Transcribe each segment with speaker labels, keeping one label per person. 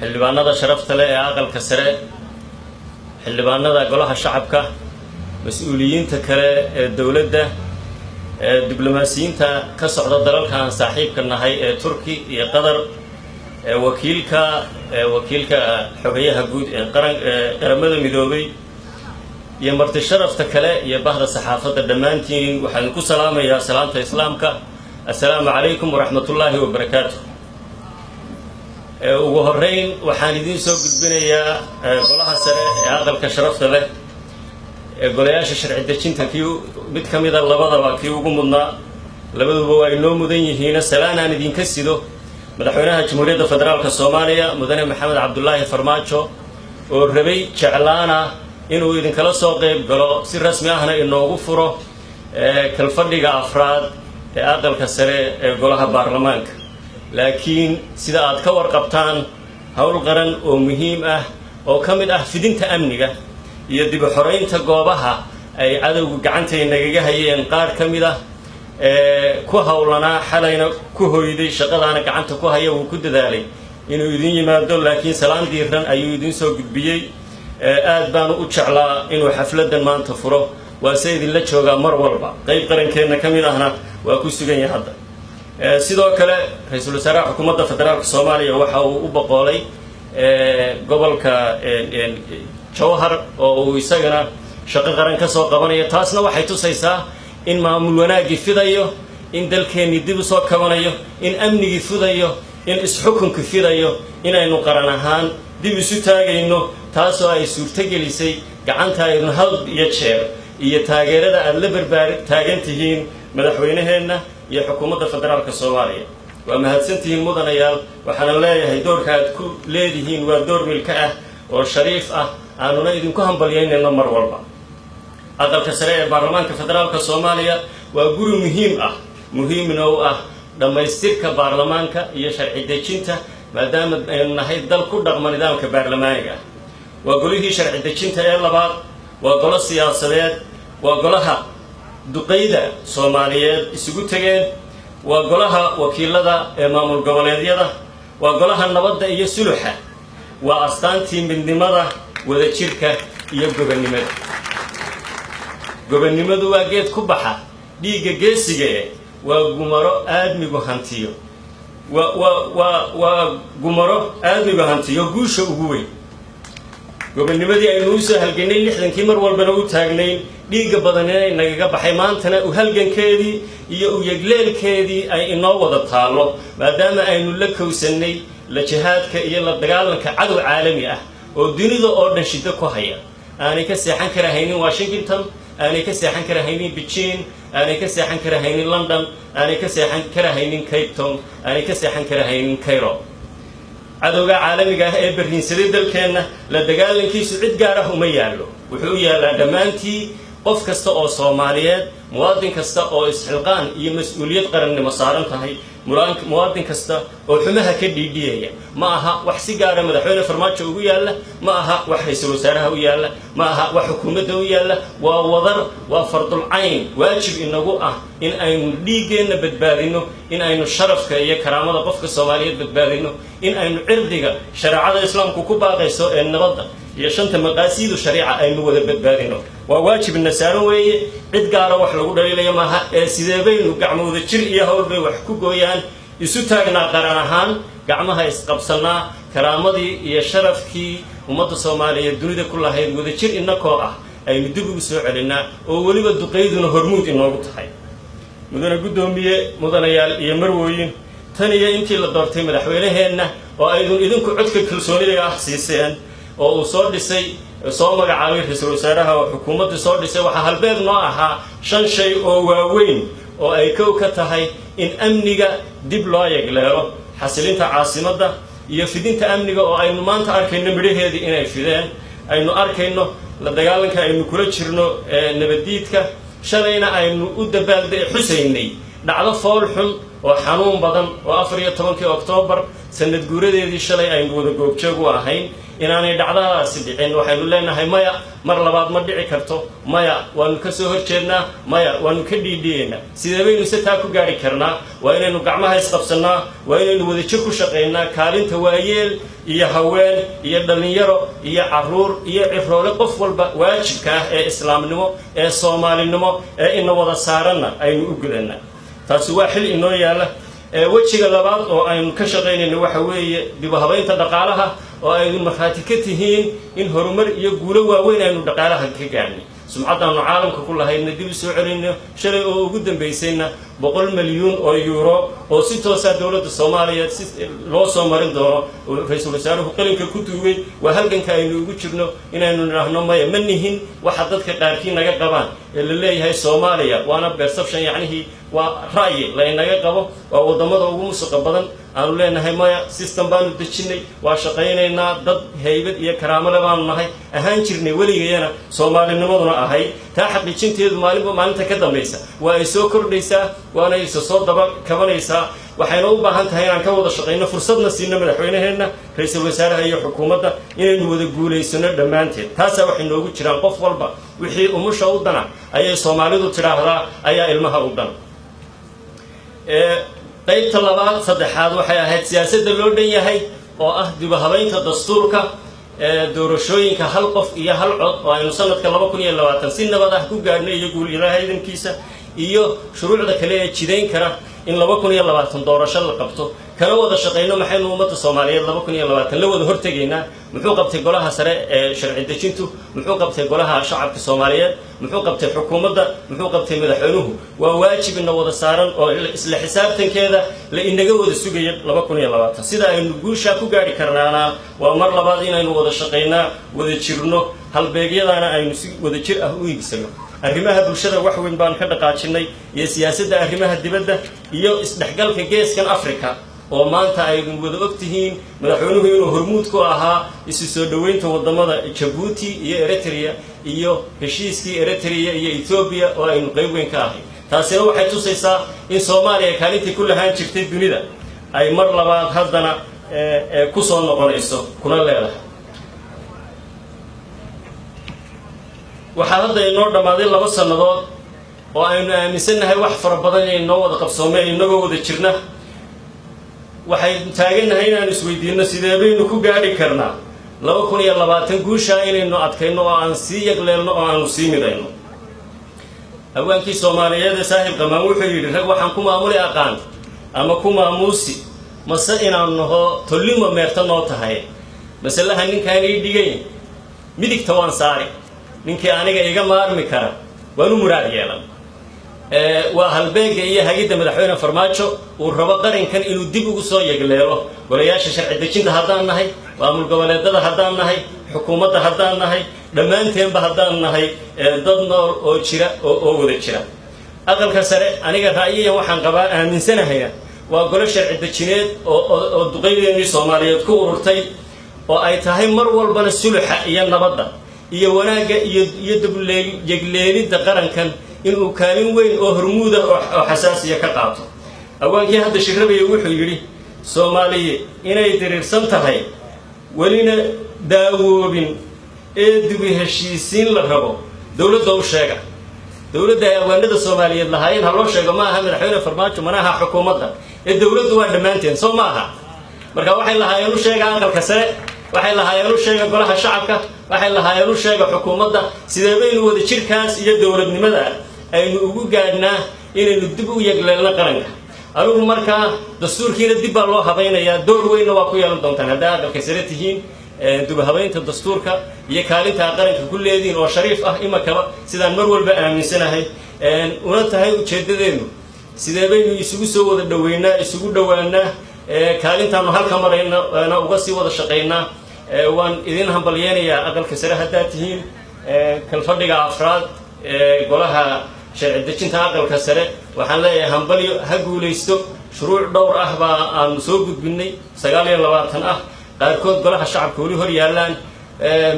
Speaker 1: Xildhibaanada sharafta leh ee Aqalka Sare, xildhibaanada Golaha Shacabka, mas-uuliyiinta kale ee dowladda, diblomaasiyiinta ka socda dalalka aan saaxiibka nahay ee Turki iyo Qatar, wakiilka xogayaha guud ee qaran Qaramada Midoobay iyo marti sharafta kale iyo bahda saxaafadda, dhammaantiin waxaan idinku salaamayaa salaamta Islaamka: assalaamu calaykum waraxmatullaahi wabarakaatu. Ugu horeyn, waxaan idiin soo gudbinayaa Golaha Sare ee Aqalka sharafta leh ee golayaasha sharci dejinta, kii mid ka mida labadaba kii ugu mudnaa, labaduba waa inoo mudan yihiin, salaan aan idinka sido Madaxweynaha Jamhuuriyadda Federaalka Soomaaliya, Mudane Maxamed Cabdulaahi Farmaajo, oo rabay, jeclaana inuu idinkala soo qayb galo, si rasmi ahna inoogu furo kalfadhiga afraad ee Aqalka Sare ee golaha baarlamaanka. Laakiin sida aad ka warqabtaan, howl qaran oo muhiim ah oo ka mid ah fidinta amniga iyo dib u xoraynta goobaha ay cadowgu gacantay nagaga hayeen qaar ka mid ah ku howlanaa, xalayna ku hoyday, shaqadaana gacanta ku haya, wuu ku dadaalay inuu idin yimaado, laakiin salaan diiran ayuu idin soo gudbiyey. Aad baanu u jeclaa inuu xafladdan maanta furo, waase idinla joogaa mar walba, qayb qarankeenna ka mid ahna waa ku sugan yahay hadda. Sidoo kale, Ra-iisul Wasaaraha Xukuumadda Federaalka Soomaaliya waxa uu u boqoolay gobolka Jowhar oo uu isagana shaqo qaran ka soo qabanayo. Taasna waxay tusaysaa in maamul wanaaggii fidayo, in dalkeennii dib u soo kabanayo, in amnigii fidayo, in isxukunki fidayo, inaynu qaran ahaan dib isu taagayno, taasoo ay suurtogelisay gacanta aydun hal iyo jeer iyo taageerada aada la barbaar taagan tihiin madaxweynaheenna iyo Xukuumadda Federaalka Soomaaliya. Waa mahadsantihiin, mudanayaal. Waxaana leeyahay, doorka aad ku leedihiin waa door milka ah oo shariif ah, aanuna idinku hambalyaynayno mar walba. Aqalka Sare ee Baarlamaanka Federaalka Soomaaliya waa guri muhiim ah, muhiimna u ah dhammaystirka baarlamaanka iyo sharci dejinta, maadaama aynu nahay dal ku dhaqma nidaamka baarlamaaniga ah. Waa golihii sharci dejinta ee labaad, waa golo siyaasadeed, waa golaha duqayda Soomaaliyeed isugu tegeen, waa golaha wakiilada ee maamul goboleedyada, waa golaha nabadda iyo suluxa, waa astaantii midnimada, wadajirka iyo gobonnimada. Gobonnimadu waa geed ku baxa dhiigga geesiga e, waa gumaro aadmigu hantiyo, waa gumaro aadmigu hantiyo guusha ugu weyn. Gobonnimadii aynu u soo halgannay 60-kii, mar walbana u taagnayn, dhiigga badan inay nagaga baxay, maantana u halgankeedii iyo u yegleelkeedii ay inoo wada taallo, maadaama aynu la kowsannay la jihaadka iyo la dagaalanka cadow caalami ah oo dunida oo dhan shiddo ku haya, aanay ka seexan kara haynin Washington, aanay ka seexan kara haynin Beijing, aanay ka seexan kara haynin London, aanay ka seexan kara haynin Cape Town, aanay ka seexan kara haynin Cairo. Cadowga caalamiga ah ee berriinsaday dalkeenna la dagaalankiisu cid gaar ah uma yaallo, wuxuu u yaallaa dhammaantii, qof kasta oo Soomaaliyeed, muwaadin kasta oo isxilqaan iyo mas-uuliyad qarannimo saaran tahay, muwaadin kasta oo xumaha ka dhiidhiyaya. Ma aha wax si gaara Madaxweyne Farmaajo ugu yaalla, ma aha wax ra-iisul wasaaraha u yaalla, ma aha wax xukuumadda u yaalla. Waa wadar, waa fardul cayn, waajib inagu ah in aynu dhiiggeenna badbaadino, in aynu sharafka iyo karaamada qofka Soomaaliyeed badbaadino, in aynu cirdiga shareecada Islaamku ku baaqayso ee nabadda iyo shanta maqaasiidu shariica aynu wada badbaadino. Waa waajibna saaran weeye, cid gaara wax lagu dhaliilaya maaha. Ee sidee baynu gacmooda jir iyo hawl bay wax ku gooyaan isu taagnaa, qaran ahaan gacmaha isqabsannaa, karaamadii iyo sharafkii ummadda Soomaaliyeed dunida ku lahayd wadajir innakoo ah aynu dib ugu soo celinnaa, oo weliba duqayduna hormuud inoogu tahay? Mudane guddoomiye, mudanayaal iyo marwooyin, tan iyo intii la doortay madaxweynaheenna, oo aydun idinku codka kalsoonida ah siiseen, oo uu soo dhisay, soo magacaabay ra-iisul wasaaraha oo xukuumaddii soo dhisay, waxaa halbeeg noo ahaa shan shay oo waaweyn, oo ay kow ka tahay in amniga dib loo yegleelo, xasilinta caasimadda iyo fidinta amniga, oo aynu maanta arkayno midhaheedii inay fideen, aynu arkayno la dagaalanka aynu kula jirno nabaddiidka. Shalayna aynu u dabaalde xusaynay dhacdo fool xun oo xanuun badan oo 14-kii Oktoobar sanad guuradeedii shalay aynu wada goobjoog u ahayn. Inaanay dhacdadaasi dhicin waxaynu leenahay maya, mar labaad ma dhici karto. Maya, waanu ka soo horjeednaa. Maya, waanu ka dhiidhiyeynaa. Sidee baynu se taa ku gaari karnaa? Waa inaynu gacmaha isqabsannaa, waa inaynu wadajir ku shaqaynaa. Kaalinta waayeel iyo haween iyo dhallinyaro iyo carruur iyo ciroole, qof walba waajibka ah ee islaamnimo, ee soomaalinimo, ee ina wada saaranna aynu u gudannaa. Taasi waa xil inoo yaalla. Wejiga labaad oo aynu ka shaqaynayno waxa weeye dib u habaynta dhaqaalaha, oo aynu markhaati ka tihiin in horumar iyo guulo waaweyn aynu dhaqaalaha ka gaadhnay, sumcaddaanu caalamka ku lahaydna dib u soo celinno. Shalay oo ugu dambaysayna 100 milyuun oo yuuro oo si toosaa dowladda Soomaaliya si loo soo marin doono oo ra-iisul wasaaruhu qalinka ku duugay, waa halganka aynu ugu jirno inaynu nidhaahno maya, ma nihin waxa dadka qaarkii naga qabaan ee la leeyahay Soomaaliya. Waana perception, yacnihii waa ra'yi laynaga qabo, waa waddamada ugu musuqa badan. Aanu leenahay maya, system baanu dejinnay, waa shaqaynaynaa, dad haybad iyo karaamole baanu nahay, ahaan jirnay weligayana, soomaalinimaduna ahayd. Taa xaqiijinteedu maalinba maalinta ka dambaysa waa ay soo kordhaysaa, waana isa soo daba kabanaysaa. Waxayna u baahan tahay inaan ka wada shaqayno, fursadna siino madaxweynaheenna, ra-iisul wasaaraha iyo xukuumadda, inaynu wada guulaysano dhammaanteed. Taasaa waxay noogu jiraan qof walba wixii umusha u dana, ayay Soomaalidu tidhaahdaa, ayaa ilmaha u dana. Qaybta labaad, saddexaad, waxay ahayd siyaasadda loo dhan yahay oo ah dibuhabaynta dastuurka, doorashooyinka hal qof iyo hal cod oo aynu sanadka 2020 si nabad ah ku gaadhno iyo guul Ilaaha idankiisa, iyo shuruucda kale ee jidayn kara in 2020 doorasho la qabto. Kana wada shaqayno maxaynu ummadda Soomaaliyeed 2020 la wada hortegaynaa. Muxuu qabtay golaha sare ee sharci dejintu? Muxuu qabtay golaha shacabka Soomaaliyeed? Muxuu qabtay xukuumadda? Muxuu qabtay madaxweynuhu? Waa waajib ina wada saaran oo isla xisaabtankeeda la inaga wada sugaya 2020. Sida aynu guushaa ku gaadhi karnaana waa mar labaad inaynu wada shaqaynaa, wada jirno, halbeegyadaana aynu si wada jir ah u iigsano. Arrimaha bulshada wax weyn baan ka dhaqaajinay, iyo siyaasadda arrimaha dibadda iyo isdhexgalka geeskan Africa, oo maanta aynu wada og tihiin madaxweynuhu inuu hormuud ku ahaa isu soo dhoweynta waddamada Jabuuti iyo Eritrea, iyo heshiiskii Eritrea iyo Etoobiya oo aynu qayb weyn ka ahay. Taasina waxay tusaysaa in Soomaaliya kaalintii ku lahaan jirtay dunida ay mar labaad haddana ku soo noqonayso kuna leedahay. Waxaa hadda inoo dhammaaday 2 sannadood oo aynu aaminsannahay wax fara badan inay noo wada qabsoomeen inagoo wada jirna. Waxaynu taagannahay inaanu isweydiinno sidee baynu ku gaadhi karnaa 2020 guushaa inaynu adkayno oo aan sii yagleelno oo aanu sii midayno. Hawaankii Soomaaliyeed ee Saahib Qamaan wuxuu yidhi: "Rag waxaan ku maamuli aqaan ama ku maamuusi, mase inaan naho tollimo meerta noo tahay. Masalaha ninkaan ii dhigay midigta waan saari, ninkii aniga iga maarmi kara waan u muraad yeelan." Waa halbeegga iyo hagidda madaxweyne Farmaajo uu rabo qarankan inuu dib ugu soo yegleelo. Golayaasha sharci dejinta haddaan nahay, maamul goboleedada haddaan nahay, xukuumadda haddaan nahay, dhammaanteenba haddaan nahay dad nool oo jira oo wada jira. Aqalka sare aniga ra'yiyan waxaan qabaa, aaminsanahayna, waa golo sharci dejineed oo duqaydeennii Soomaaliyeed ku ururtay, oo ay tahay mar walbana suluxa iyo nabadda iyo wanaagga iyo dabyegleelidda qarankan inuu kaalin weyn oo hormuuda oo xasaasiya ka qaato. Hawaankii hadda shirabaya wuxuu yidhi: "Soomaaliye inay diriirsan tahay, welina daawoobin, ee dubi heshiisiin la rabo, dowladda u sheega." Dowladda ay awaanada Soomaaliyeed lahaayeen ha loo sheego ma aha madaxweyne Farmaajo, mana aha xukuumadda, ee dowladdu waa dhammaanteen, soo ma aha? Marka waxay lahaayeen u sheega aqalka sare, waxay lahaayeen u sheega golaha shacabka, waxay lahaayeen u sheega xukuumadda. Sidee baynu wada jirkaas iyo dowladnimada aynu ugu gaadhnaa inaynu dib u yegleelno qaranka? Anigu markaa dastuurkiina dib baa loo habaynayaa, door weynna waa ku yeelan doontaan haddaa aqalka sare tihiin dubhabaynta dastuurka iyo kaalinta qaranka ku leedihiin oo shariif ah imakaba, sidaan mar walba aaminsanahay una tahay ujeeddadeennu. Sidee baynu isugu soo wada dhoweynaa, isugu dhowaanaa, kaalintaanu halka marayna uga sii wada shaqaynaa? Waan idin hambalyeynayaa aqalka sare haddaad tihiin. Kalfadhiga afraad ee golaha sharci dejinta aqalka sare waxaan leeyahay hambalyo, ha guulaysto. Shuruuc dhowr ah baa aanu soo gudbinay, 29 ah, qaarkood golaha shacabka weli hor yaallaan.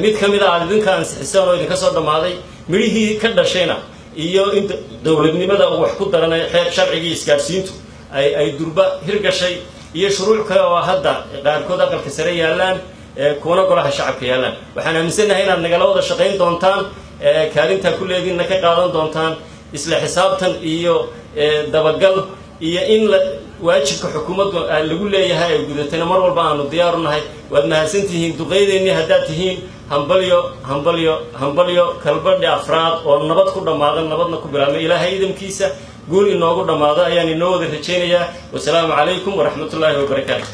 Speaker 1: Mid ka mid a aad idinka ansixiseen oo idinka soo dhammaaday, midhihii ka dhashayna iyo in dowladnimada uu wax ku daranay, xeer sharcigii isgaadhsiintu ay durba hirgashay, iyo shuruuc kale oo hadda qaarkood aqalka sare yaallaan. Kuwana Golaha Shacabka yaallaan. Waxaan aaminsannahay inaad nagala wada shaqayn doontaan, kaalintaa kulleediinna ka qaadan doontaan, isla xisaabtan iyo dabagal iyo in la waajibka xukuumaddu lagu leeyahay ay gudatayna mar walba aanu diyaaru nahay. Waad mahadsantihiin, duqeydeennii haddaad tihiin. Hambalyo, hambalyo, hambalyo! Kalfadhi afraad oo nabad ku dhammaada, nabadna ku bilaabmay, Ilaahay idamkiisa guul inoogu dhammaado ayaan inoo wada rajaynayaa. Wasalaamu calaykum waraxmatullaahi wabarakaatu.